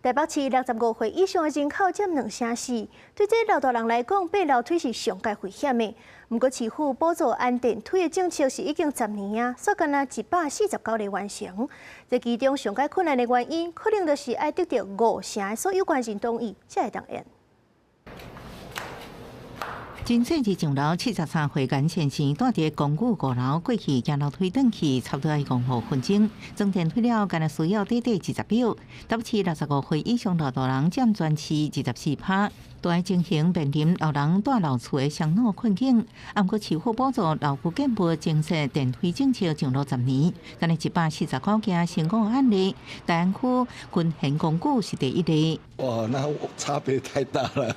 台北市65歲以上的人口佔24%，對這老大人來講，爬樓梯是上蓋危險的。毋過市府補助安電梯的政策是已經10年啊，煞干焦149個完成。這其中上蓋困難的原因，可能就是愛得著五成的所有權人同意，才會當用。真細緻上樓73歲顏先生，蹛佇公寓5樓，過去行樓梯轉去，差不多愛5分鐘。裝電梯了，干焦需要短短20秒。台北市65歲以上老大人佔全市24%，大情形面臨老人蹛老厝的傷腦困境。毋過市府補助樓宇建物增設電梯政策上路10年，干焦149件成功案例，大安區群賢公寓是第一例。哇，那差別太大了，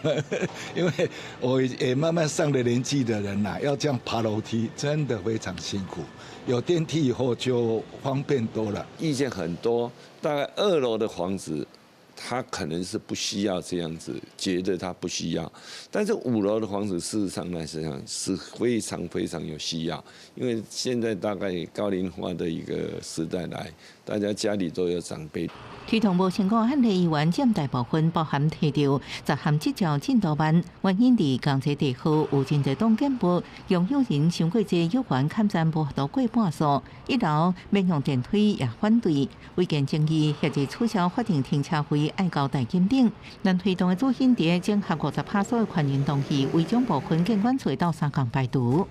因為我也慢慢上了年紀的人啦，要這樣爬樓梯真的非常辛苦。有電梯以後就方便多了。意見很多，大概二樓的房子，他可能是不需要這樣子，覺得他不需要。但是五樓的房子，事實上來講是非常非常有需要，因為現在大概高齡化的一個時代來，大家家裡都有長輩。推動無成功案例議員佔大部分，包含提著10項執照進度慢，原因佇工作地號有真濟棟建物擁有人傷過濟有權砍單無法度過半數，一樓免用電梯也反對，違建爭議或者取消法定停車費愛交代金等。難推動的主因佇整合50%所有權人同意，違章部分建管處鬥相共排除。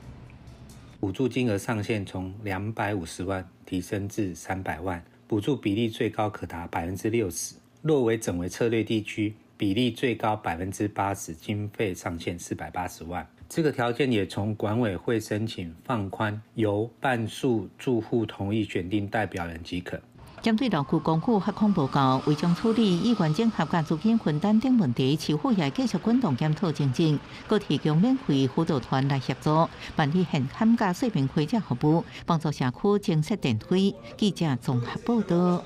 補助金額上限從250萬提升至300萬。補助比例最高可達60%，若為整危策略地區，比例最高80%，經費上限480萬。這個條件也從管委會申請放寬，由半數住戶同意選定代表人即可。針對樓區公寓罰款無夠，違章處理、議員整合佮資金分擔等問題，市府也繼續滾動檢討前進，閣提供免費輔導團來協助辦理現金佮說明會者服務，幫助社區增設電梯。記者綜合報道。